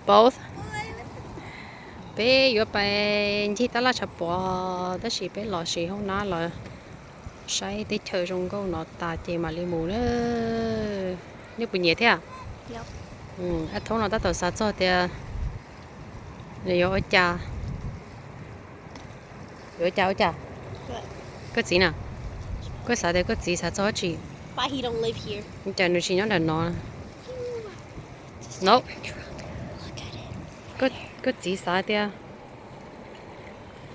Both. Peb yuav pais ncig tab laj tshav puam, tab sis peb los siv hoob nab los saib teb chaws zoo nkauj no tas ces mam li mus na. Nej puas nyiam thiab? Ab, thaum no tab tom xav txog tias nws yuav ua cas. Yuav ua cas ua cas? Koj txiv na? Koj xav tias koj txiv xav txog dab tsi? Cas nws tsis nyob ntawm no? No. Koj txiv xav tias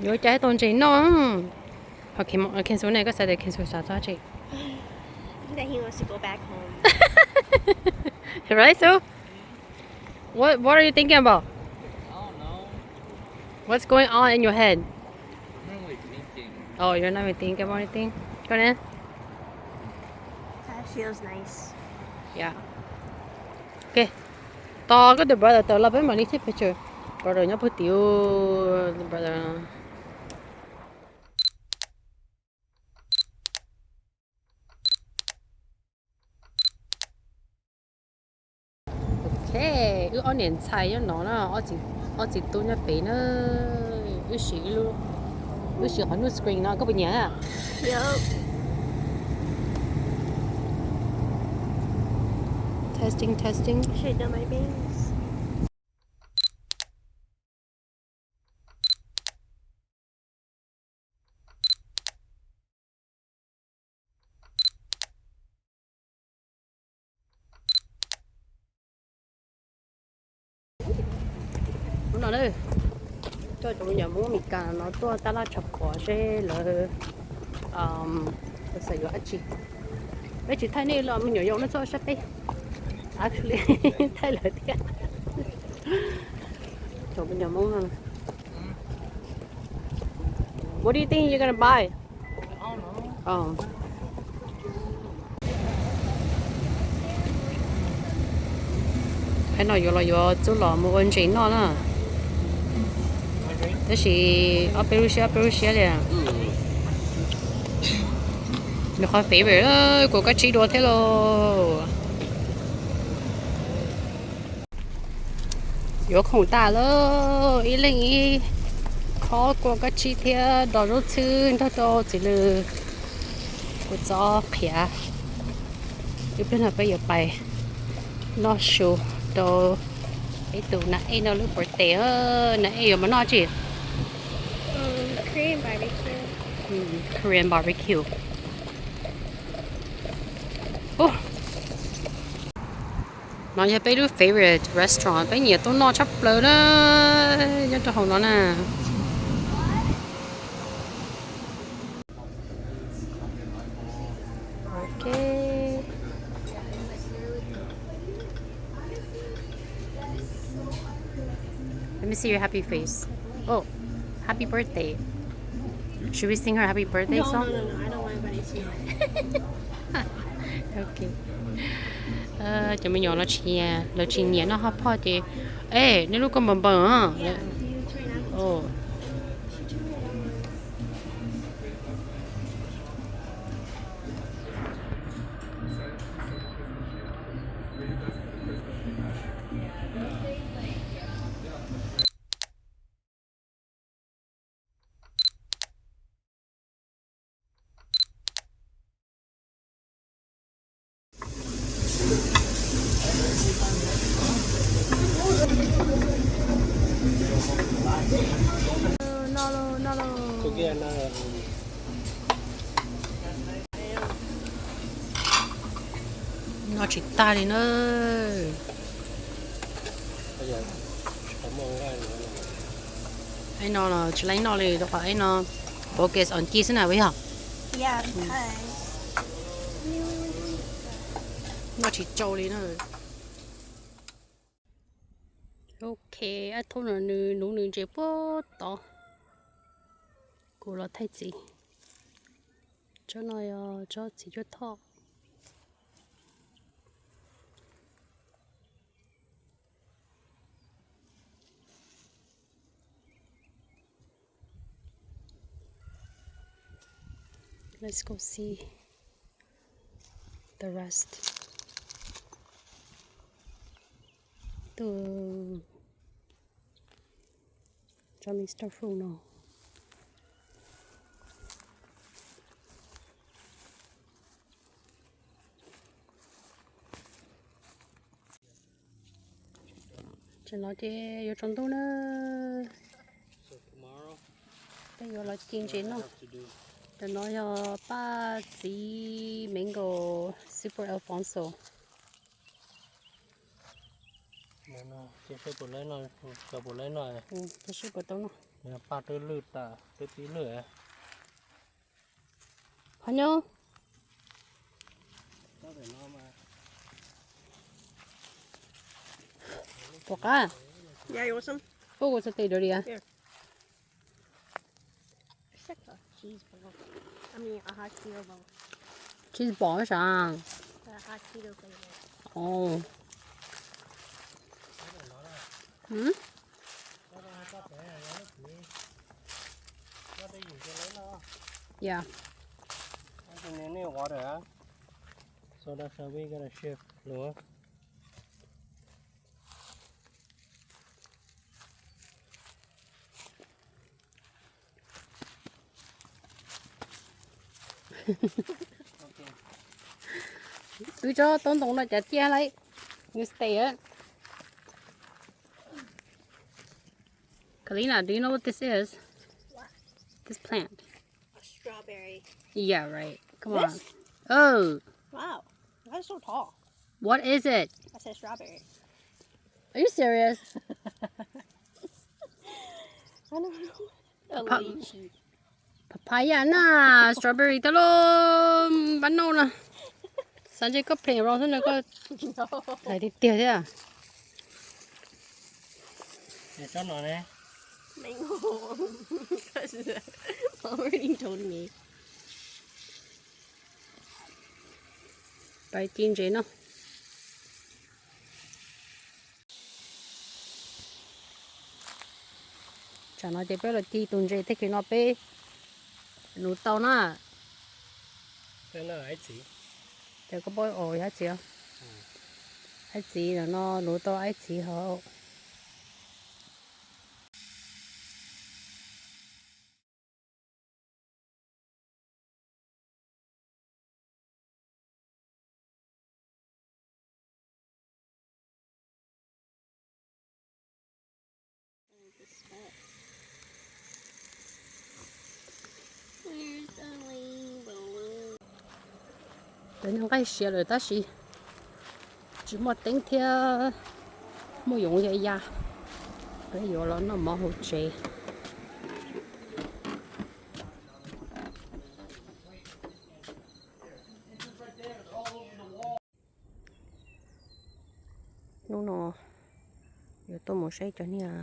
yuav ua cas tau ntses noj. Ho Kensu ne, koj xav tias Kensu xav txog dab tsi? Right, Su? What What are you thinking about? What's going on in your head? Oh, you're not even thinking about anything. Koj ne? That feels nice. Yeah. Ok. Tos koj tus brother tawm los peb mam li take picture. Brother nyob puag tim, brother. Ok, wb ob niam ntxhais nyob no na, ob txiv tub nyob pem na. Wb siv, wb siv qhov nuj screen no, koj puas nyiam? Testing, testing. Hnub no coj cov me nyuam Hmoob Meskas no tuaj tab laj tshav puam seb lawv xav yuav dab tsi. Peb tsis thaij nej los me nyuam yaus no txhob saib peb. Actually, thaij lawv thiab. Cov me nyuam Hmoob no. What do you think you're gonna buy? Qhov no yuav los yuav txuj los mus ua ntses noj na. Tab sis ob peb lub siab ob peb lub siab li. Nws qhov favorite, kua kab tsib dua thiab lauj. Yuav khoom tas lawm, ib leeg ib khob kua kab tsib thiab dos zaub txhwb nrog rau txiv lws kua txob qhiav. Ib pliag no peb yuav pais noj su rau ib tug nam ej no lub birthday. Nam ej yuav mus noj tsi? Korean barbecue. No yog peb lub favorite restaurant, peb nyiam tuaj noj tshaj plaws na, nyob rau hauv no na. Ok. Let me see your happy face. Oh, happy birthday. Should we sing her happy birthday song? No, no, no, no, I don't want anybody to know. Ok. Cov me nyuam lawv tsis nyiam, lawv tsis nyiam noj hot pot ces, ej, nej lub koj npawg npawg. Noj tsis tag li na. Ib no los tsis laib noj li rau qhov ib no focus on ci xwb na puas yog? Noj tsis tsau li na. Ok, ab thaub no nws nuv nws ntses puag tod. Kuv los thaij txiv. Tsob no yog tsob txiv cuab thoj. Let's go see the rest. tus Johnny Starfruit no. Tam no ces yuav tsaus ntuj na. Peb yuav los ci ntses noj. Tam no yog paj txiv mango Super Alfonso. Ces seb puas tau noj. Paj twb lwj tas, twb pib lwj. Qhov nyob. Puas qab? Ua ua txhais tes dua li. Cheese ball sav. Yeah. So that's how we gotta shift, Lua. Wb tsob taub ntoo no cas ciaj lauj. Nws stay. Kalina, do you know what this is? What? This plant. A strawberry. Yeah, right. Come on. This? Oh. Wow. That's so tall. What is it? I said strawberry. Are you serious? I don't know. A lychee. Papaya na, strawberry tau los npab nauj na. Xav ntshe koj pheem rau xwb no koj hais tiag tiag thiab. Tsob no ne. Mom already told me. Pais ci ntses no. Tsam no ces peb los ci tus ntses tag kis no peb nuv tau na. Ces koj paub os, yog aib txiv, aib txiv no nuv tau aib txiv hauv. Cov nqaij siav lawm tab sis tsis muaj teeb thiab muaj yoov ya ya, peb yuav los noj mov hauv tsev. Hnub no yuav tuaj mus saib cov niag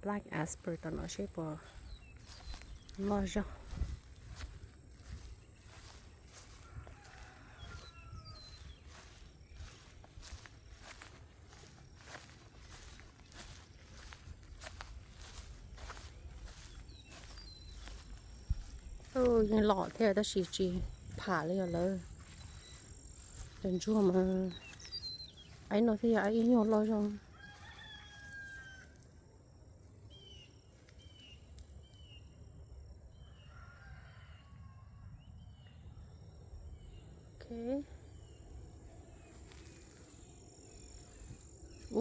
black asper tom no seb puas loj zog. Yeej lom thiab tab sis tsis pham li os lawm. Cov ntsuag mas, aib no thiaj yog aib ib nyuag loj zog.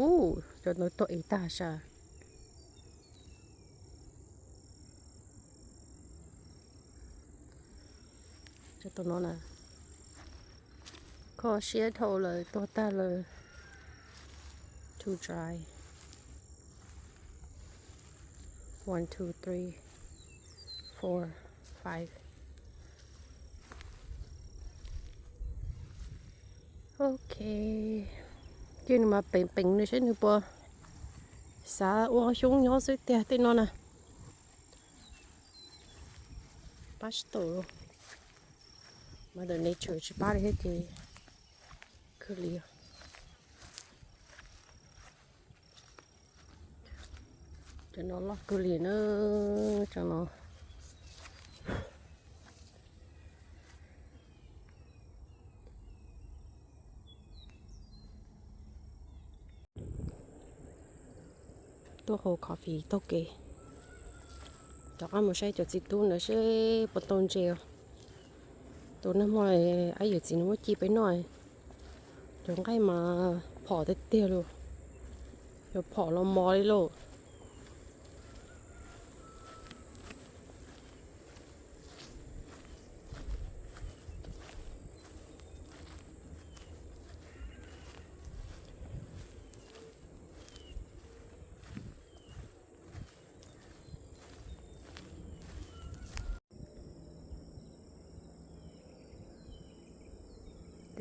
Ub, cov no tuag ib tag sas. Cov no na, kho siab dhau lawm, tuag tag lawm. Too dry. One, two, three, four, five. Ok. Ces nws mas peev peev nws seb nws puas xav ua xyoob nyob xwb tiag tej no na. Pab tsis tau. Mother Nature tsis pab li thiab ces khwv li. Cov no loj kawg li na, cov no. Muab hau coffee taug kev, rov qab mus saib cov txiv tub ntawd seb puas tau ntses. Tus nag hmo ab yawm txiv nws muab ci peb noj, cov nqaij mas phom tiag tiag li, yuav phom los mos li lauj.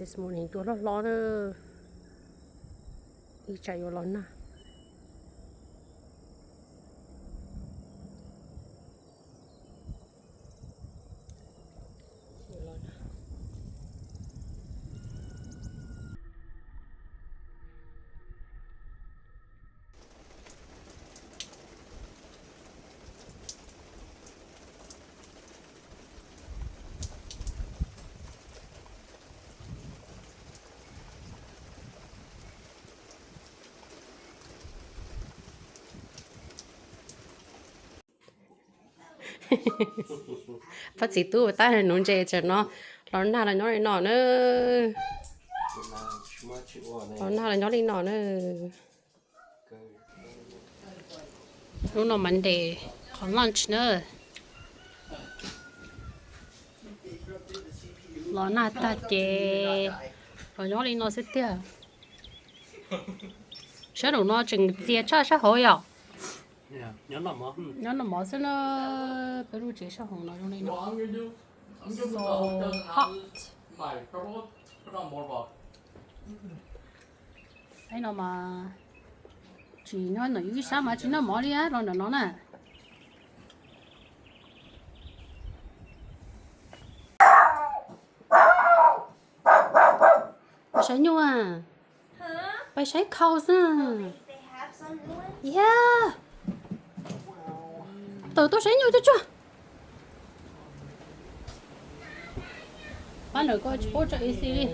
This morning tuaj hlob hlob na, ib tsam yuav los nag. Pab txiv tub tab nuv ntses tsam no los nag los nyob li no na. Los nag los nyob li no na. Hnub no Monday, qhov lunch na. Los nag tag ces los nyob li no xwb tiag. Sab nraum no tseem txias tshaj sab hauv yom. Nyob noj mov xwb na. Peb lub tsev sab hauv no zoo li no. So hot. Ib no mas tsis nyob ntawm yus ib sab mas tsis noj mov li los ntawm no na. Pais saib nyuj a. Pais saib khau xwb. Yeah. Tawm tuaj saib nyuj tsuag tsuag. Pab ntawm ko tsis paub tso isi li.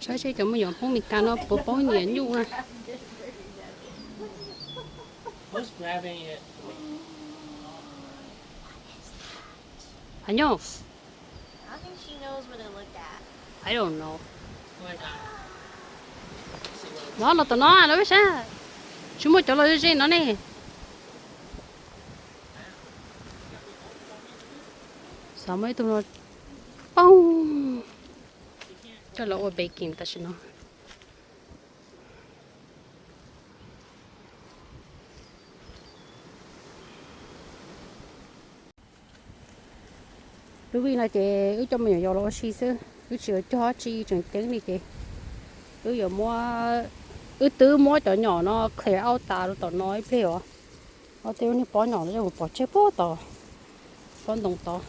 Saib seb cov me nyuam Hmoob Mes Kas no puas paub nyiam nyuj na. Hais nyuj. I don't know. No los tom no los peb saib. Tsis muaj cov los ze ze no ne. Xav muaj ib tug no poob coj los ua baking tam sim no. Lub vij no ces wb coj me nyuam yaus los ua si xwb, wb tsis yuav cog dab tsi tseem ceeb li ces wb yuav muab, wb twb muab cov nyom no clear out tas rau tom no ib pliag os. Ob tej lub niag pob nyom no coj mus pov tseg puag tod, pob ntoo tod.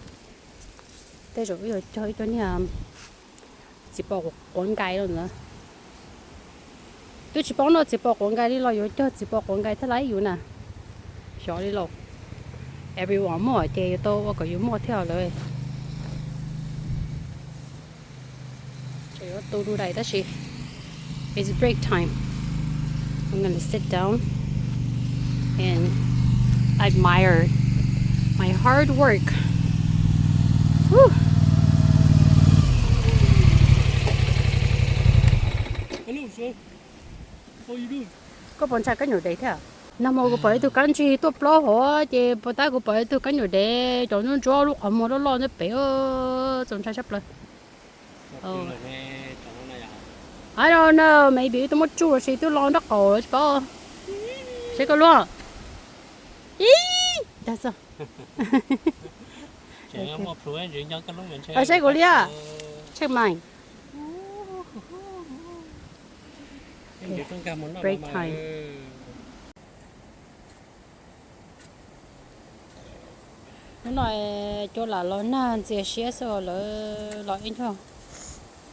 Tej zaum wb yuav cog ib co niag txiv pos quav nkais los ntawd. Twb tsis paub noj txiv pos quav nkais li los yuav cog txiv pos quav nkais thiaj laib yus na. Xyov li los, everyone muaj ces yuav tau ua kom yus muaj thiab lawm. Tseem yuav tu du dais tab sis it's break time. I'm gonna sit down and admire my hard work. Woo. Koj puas ntshai kab nyuam dev thiab? Nag hmo kuv pom ib tug kab ntsig tuaj plaub hauv ces puas tab kuv pom ib tug kab nyuam dev cov ntsuab ntsuab lub qhov muag loj loj nyob pem, txaus ntshai sab plaws. I don't know, maybe wb twb muab tsuj los sis twb los nraub qaum tsis paub. Seb koj luaj. Ib, dag txog. Seb kuv liab. Check mine. Break time. Hnub no cua lam los nag ntxias siab xwb, lawv los ib nyuag,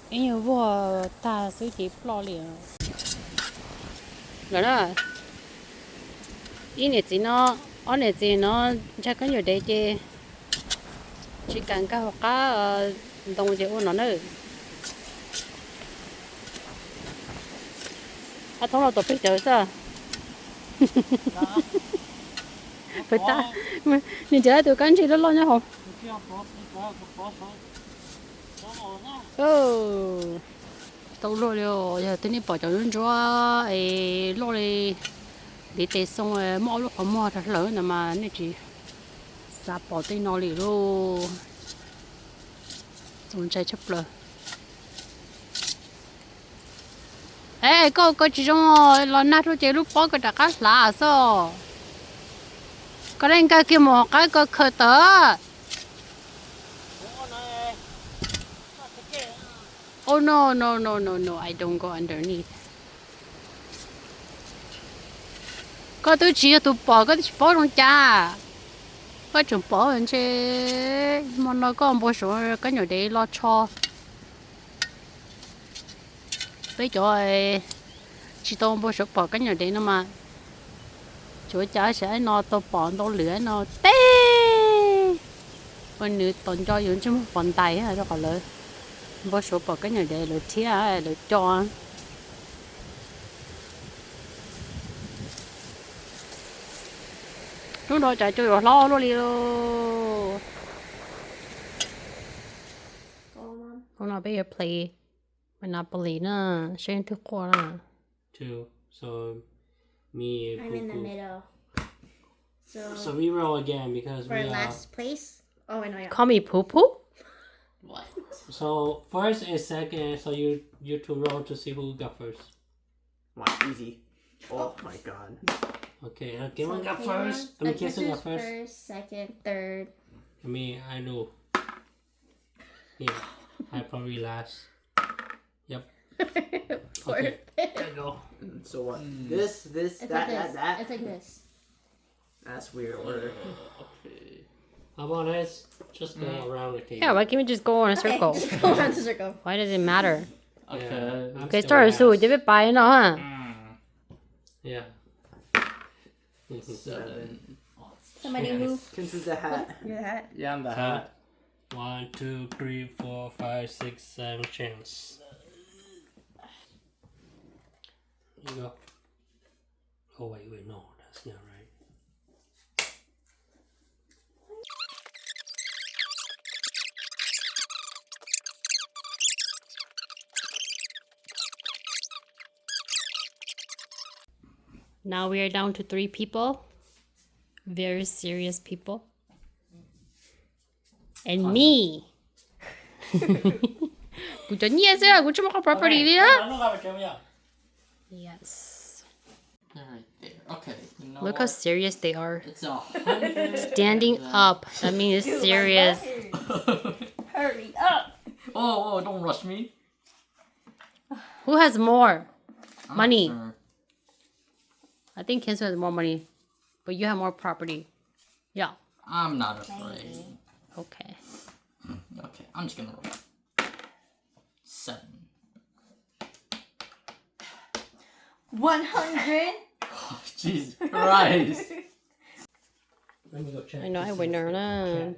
ib nyuag vuag tag xwb ces ploj li lawm na. Ib niam txiv no, ob niam txiv no ntshai kab nyuam dev ces tsis kam nkag hauv qab ntoo ces ua no na. Thoob los tom peb cawv xwb. Peb tab, nws nrhiav tus kab ntsig loj loj nyob hauv. Tau luaj li os, yog twb nej pom cov ntsuab es loj li ntiv tes xoo muaj ob lub qhov muag rau hlawv ntawd mas nej tsis xav pom tej no li lauj. Txaus ntshai tshaj plaws. Es koj, koj tsis zoo los nag rau ces lub pob koj rov qab hlav xwb. Koj lam nkag kiag mus hauv qab koj khaws tawm. Oh no, no, no, no, no, I don't go underneath. Koj twb tsis yog tus pom, koj twb tsis paub zoo cas. Koj tseem pom ntshe hmo no koj npau suav kab nyuam dev los tsho. Peb cov tsis tau npau suav pom kab nyuam dev no mas, tsuav cas ib no tau pom ntau lwm no teb. Ua nws tom nco yus ntsej muag pom ntais rau qhov lawv npau suav pom kab nyuam dev lawv thiab lawv coj. Hnub no cas cua yuav hlob luaj li lauj. Hnub no peb yuav play Monopoly na, seb leej twg quaj na. Two. So, me and Pupu. I'm in the middle. So, so we roll again because we are last place. Oh, wait, no, yeah. Call me Pupu? What? So, first and second, so you, you two roll to see who got first. Wow, easy. Oh my god. Okay, uh, Kevin got first. I mean, Kingston got first. First, second, third. I mean, I know. Yeah, I probably last. Yep. Fourth. Okay, there you go. So what? This, this, that, that, that. It's like this. That's weird order. Okay. How about this? Just go around the table. Yeah, why can't we just go in a circle? Just go around the circle. Why does it matter? Okay. Okay, start with you. Debe pai no, huh? Yeah. Seven. Somebody move. Can choose the hat. Your hat. Yeah, I'm the hat. One, two, three, four, five, six, seven, chance. You go. Oh, wait, wait, no, that's not right. Now we are down to three people. Very serious people. And me. Kuv cov nyiaj xwb, kuv tsis muaj qhov property li na. Yes. Look how serious they are. Standing up. That means it's serious. Hurry up. Oh, oh, don't rush me. Who has more money? I think Kenzo has more money, but you have more property. Yeah. I'm not afraid. Okay. Okay, I'm just gonna roll. Seven. One hundred. Jesus Christ. I know, I winner na.